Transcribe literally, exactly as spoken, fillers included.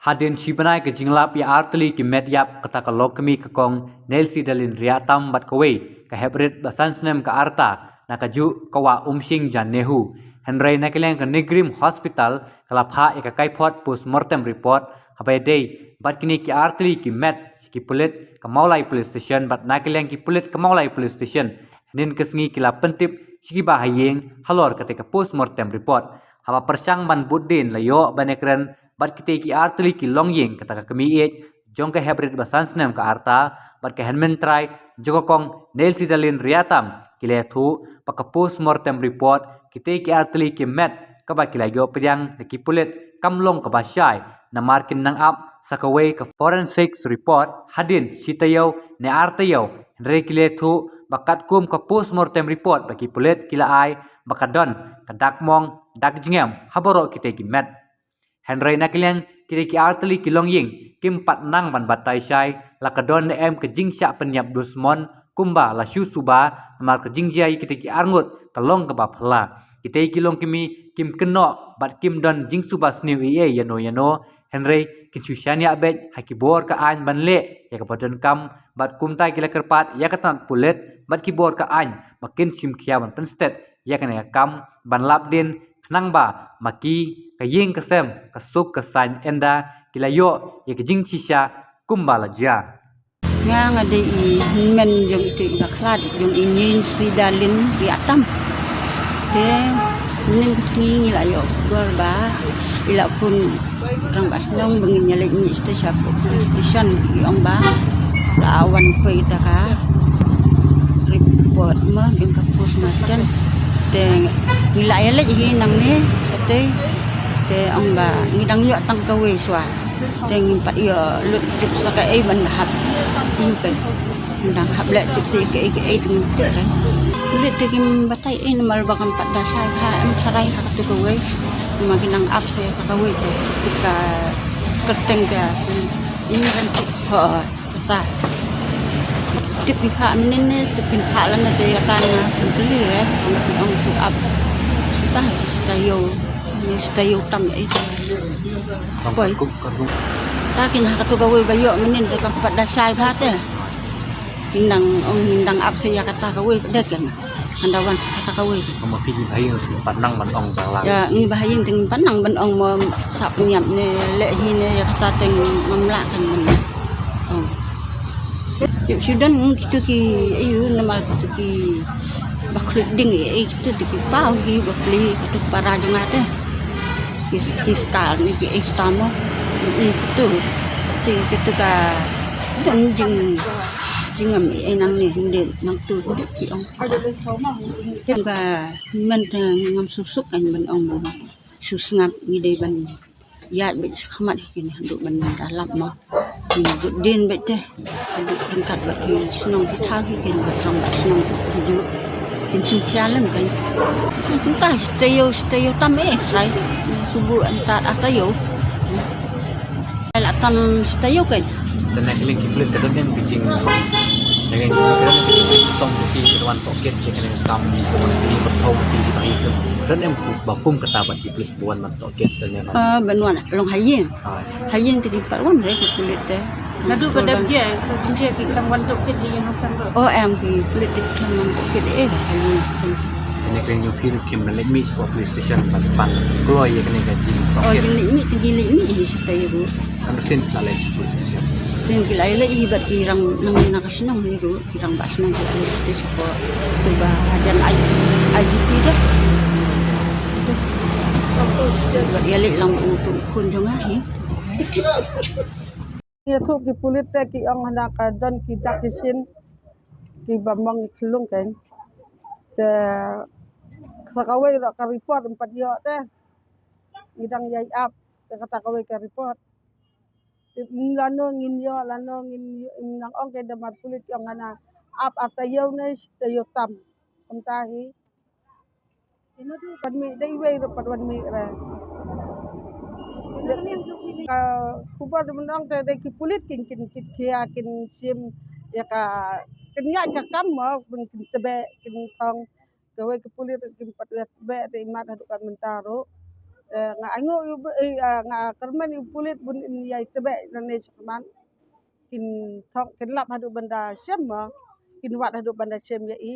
Hadien shi bnai ka jinglap ïa artylli ki met ïap kata ka longkmie ka kong Nelsidalin Riatam bad kawei ka hep rit ba san snem ka arta na kajuh ka wah Umshing Jan Nehu. Hynrei na ka liang ka NEIGRIHMS Hospital ka la phah ïa ka kaiphod post mortem report haba ïadei bad kine ki artylli ki met sha ki pulit ka Mawlai Police Station bad na ka liang ki pulit ka Mawlai Police Station hadien ka sngi ki la pyntip sha ki bahaïing halor kata ka post mortem report. Haba pyrshang ban bud dien la ïoh ban ïakren bad kitei ki artylli ki longïing kata ka kmie ïeit jong ka hep rit ba san snem ka arta bad ka hynmen trai jong ka kong Nelsidalin Riatam ki la ïathuh ba ka post mortem report kitei ki artylli ki met kaba ki la ïoh pdiang da ki pulit kam long kaba shai namar kin nang ap sa kawei ka forensic report hadien shi taïew ne ar taïew. Hynrei ki la ïathuh ba katkum ka post mortem report ba ki pulit ki la ai ba ka don ka dak mong dak jngem ha baroh kitei ki met. Hynrei na ka liang kitei ki artylli ki longïing kim pat nang ban batai shai la ka don ne em ka jingshah pynïap dusmon kumba la shu suba namar ka jingjia ïa kitei ki arngut ka long kaba phylla. Kitei ki longkmie kim kynnoh bad kim don jingsuba sniew ei ei ïano ïano, hynrei kin shu shaniah beit ha ki bor ka aiñ ban leh ïa kaba donkam bad kumta ki la kyrpad ïa ka tnat pulit bad ki bor ka aiñ ba kin shim khia ban pynstet ïa kane ka kam ban lap dien khnang ba ma ki ka ïing ka sem ka suk ka saiñ ynda ki la ïoh ïa ka jingshisha kumba la jia. Nga nga dei i hynmen jong ito i bakhlad jong i Nelsidalin Riatam. Te mynnin ka sngi ngi la ïoh khubor ba i la phone rangbah shnong ba ngin ïa leit mih sha police station, i ong ba la wan poi ïa ka report mo jong ka post mortem. Te ngi la ïa leit hi nangne shatei, te ong ba ngi dang ïoh tang kawei shuwa. Te ngim pat ïoh lut tip sa kaei ban hap. Ïa ka, ngim dang hap leh tip sa kaei kaei te ngim tip ka. Lut te kim batai ei namar ba kam pat da shai bha, em tharai ha katu kawei. Namar ki nang ap sa ïa kata kawei te tip ka kyrteng ka. Ïa kan suk ho kata. Tip ki phah mynnin ne tip kin phah lane te ïa kata nga kylli re, nga ki ong suk ap. Ta ha shi taïew ne shi taïew tam ei. Poi. Ta kin ha katu kawei ba ïoh mynnin te kam pat da shai bha te. Kin nang ong kin dang ap sa ïa kata kawei de ken. Hynda wan sa kata kawei. Ka ma phi ngi ba ïing ngi pat nang ban ong ba la. Ïa ngi ba ïing te ngi pat nang ban ong mo sa pynïap ne leh hi ne ïa kata te ngam lah kan ban ong. Ïa shu don kitu ki ayu namar kitu ki ba khluit ding ei kitu ki paw ki ba pli kitu para jong nga te. Ki ki skar ne ki ei kita mo. Ei kitu. Ti kitu ka don jing jingam ei nangne hynde nangtu hynde ki ong. Ka mynta ngam suk suk kan ban ong mo. Shu sngap ngi dei ban ïaid beit shakhmat hi kine haduh ban da lap mo. Ngin bud dien beit te haduh ryngkat bad ki shnong ki thaw hi kine bad rangbah shnong ki ju kin shim khia lem kan. Mynta shi taïew shi taïew tam eh trai. Ngi shu buh mynta ar taïew. Ai la tam shi taïew kan. Te na ka liang ki pulit ka don em ki jing, na ka liang ki pulit ka don em ki jingtong ki ka wan tohkit ki ka liang kam ki ba thong ki ba hi ka don em ku ba kum kata ba ki pulit ba wan ban tohkit te na. Ah, ban wan long ha ïing. Ah. Ha ïing te ki pat wan re ki pulit te. Naduh ka dep jia ka jingjia ki kam wan tohkit ïa ïing ha Sandro. Oh em ki pulit te ki kam wan tohkit eh ha ïing Sandro. Kane ka ïing phi ruh kim leit mih sha police station ban pan kloi ïa kane ka jing. Oh, jing leit mih te ki leit mih hi shi taïew ruh. Kan sien la leit sha police station. Sien ki la leit hi bad ki rang nang na ka shnong hi ruh, ki rangbah shnong ki la leit station ko. Tu ba hajan I G P dah. Tu. Bad ïa leit lang u tu khun jong nga hi. Ïa tu ki pulit te ki ong hana ka don ki dak ki shin. Ki ba mong ki khlung kan. Te sa kawei ruh ka report em pat ïoh te. Ngi dang ïai ap te kata kawei ka report. Te lano ngin ïoh lano ngin ïoh, ngin nang ong ke da mar pulit ïong hana ap ar taïew ne shi taïew tam. Kumta hi. Ina tu pat mih dei wei ruh pat wan mih re. Ka khubor da mynta te dei ki pulit kin kin kit khia kin shim ïa ka kin ïaid ka kam mo kin kin tebe kin thong. Kawei ki pulit kin pat wet be te imat haduh kat mynta ruh. Nga ainguh ïa u, eh, ah, nga kyrmen ïa u pulit ban ïai tebeh nangne shakhmat. Kin thok, kin lap haduh ban da shem ma, kin wad haduh ban da shem ïa i.